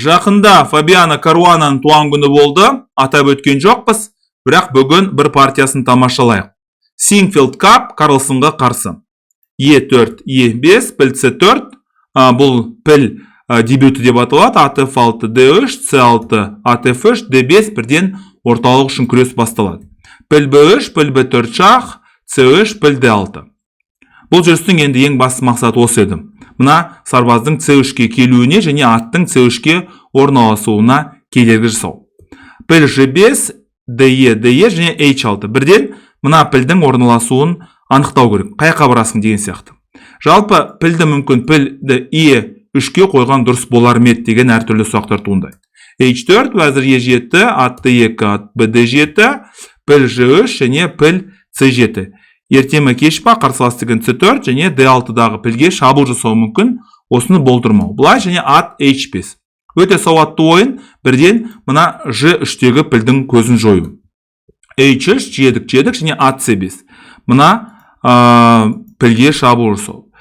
Жақында Фабиано Каруананың туған күні болды, атап өткен жоқпыз, бірақ бүгін бір партиясын тамашалайық. Синкфилд Кап, Карлсонға қарсы. Е4, Е5, піл С4, бұл піл дебюті деп аталады, ат F6, D3, C6, ат F3, D5, бірден орталық үшін күрес басталады. Піл B3, піл B4 шах, C3, піл D6. Бұл жүрістің енді ең басты мақсаты осы еді. Мына сарбаздың C3-ке келуіне және аттың C3-ке орналасуына кедергі жасау. Піл G5, DE, DE және H6. Бірден мына пілдің орналасуын анықтау керек. Қай жаққа барасың деген сияқты. Жалпы пілді мүмкін пілді E3-ке қойған дұрыс болар ма еді деген әртүрлі сұрақтар туындайды. H4, уәзір E7, ат D2, ат B D7, піл G3 және піл C7. Ерте ме, кеш па, қарсылас деген C4 және D6-дағы пілге шабуыл жасауы мүмкін, осыны болдырмау. Былай және ат H5. Өте сауатты ойын, бірден мына G3-тегі пілдің көзін жою. H3, жедік, жедік және ат C5. Мына пілге шабуыл жасау.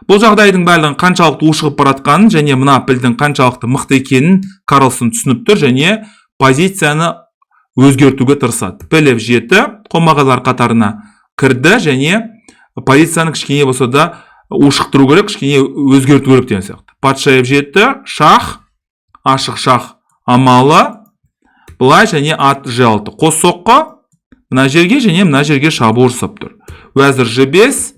Бұл жағдайдың барлығын қаншалықты ушығып баратқанын және мына пілдің қаншалықты мықты екенін Карлсон түсініп тұр және позицияны өзгертуге тырысады. Піл F7 қомағайлар қатарына кірді және позицияны кішкене болса да ушықтыру керек, кішкене өзгерту керек деген сияқты. Патша F7, шах, ашық шах амалы, былай және ат G6. Қос соққы мына жерге және мына жерге шабуыл жасап тұр. Уәзір G5,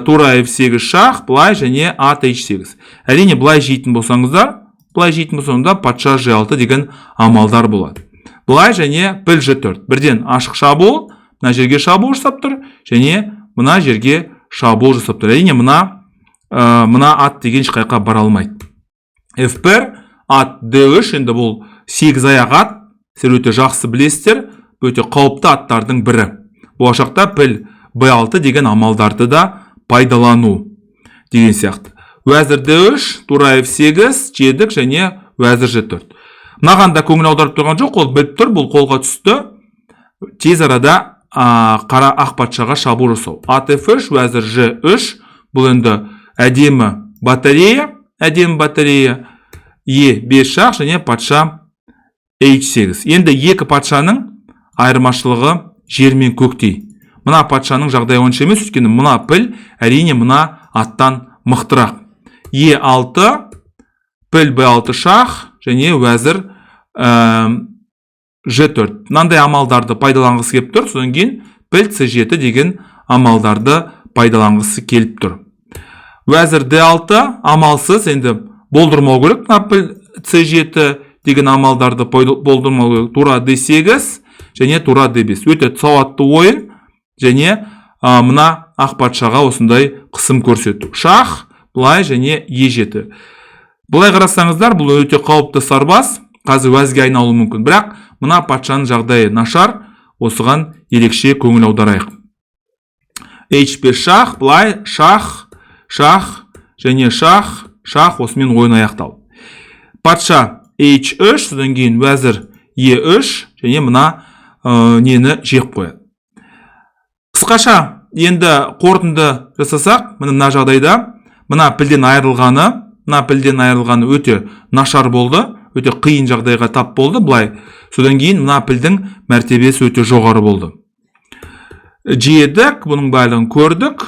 тура F8 шах, былай және ат H8. Әрине, былай жейтін болсаңыздар, былай жейтін болсаңыздар, патша G6 деген амалдар болады. Былай және піл G4. Бірден ашық шабуыл, мына жерге шабуыл жасап тұр және мына жерге шабуыл жасап тұр. Әрине, мына ат деген ешқайқа бара алмайды. F1, ат D3, енді бұл 8 аяқ ат, сіздер өте жақсы білесіздер, өте қауіпті аттардың бірі. Болашақта піл B6 деген амалдарды да пайдалану деген сияқты. Уәзір D3, тура F8, жедік және уәзір G4. Мынаған да көңіл аударып тұрған жоқ, ол біліп тұр, бұл қолға түсті. Тез арада қара ақ патшаға шабуыл жасау. Ат F3, уәзір G3, бұл енді әдемі батарея, әдемі батарея. E5 шах және патша H8. Енді екі патшаның айырмашылығы жер мен көктей. Мына патшаның жағдайы онша емес, өйткені мына піл әрине мына аттан мықтырақ. E6, піл B6 шах және уәзір G4. Мынандай амалдарды пайдаланғысы келіп тұр. Содан кейін піл C7 деген амалдарды пайдаланғысы келіп тұр. Уәзір D6 амалсыз, енді болдырмау керек, мына піл C7 деген амалдарды болдырмау керек. Тура D8 және тура D5. Өте сауатты ойын және мына ақ патшаға осындай қысым көрсету. Шах, былай және E7. Былай қарасаңыздар, бұл өте қауіпті сарбаз, қазір уәзге айналуы мүмкін. Бірақ мына патшаның жағдайы нашар, осыған ерекше көңіл аударайық. H5 шах, былай, шах, шах және шах, шах, осымен ойын аяқталды. Патша H3, содан кейін уәзір E3 және мына нені жеп қояды. Қысқаша енді қорытынды жасасақ, міне, мына жағдайда мына пілден айырылғаны, мына пілден айырылғаны өте нашар болды, өте қиын жағдайға тап болды былай. Содан кейін мына пілдің мәртебесі өте жоғары болды. Жедік, бұның барлығын көрдік.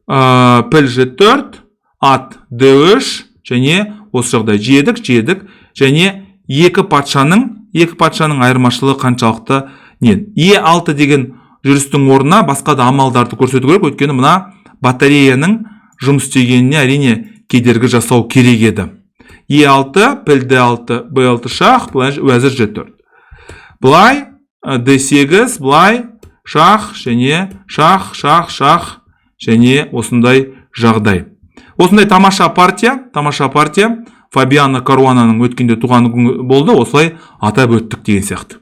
Піл G4, ат D3 және осы жағдай жедік, жедік және екі патшаның айырмашылығы қаншалықты не. Е6 деген жүрістің орнына басқа да амалдарды көрсету керек, өйткені мына батареяның жұмыс істегеніне, әрине, кедергі жасау керек еді. Е6, піл Д6, Б6 шах, былай, уәзір Ж4. Былай Д8, былай шах және шах, шах, шах және осындай жағдай. Осындай тамаша партия, тамаша партия. Фабиано Каруананың өткенде туған күні болды, осылай атап өттік деген сияқты.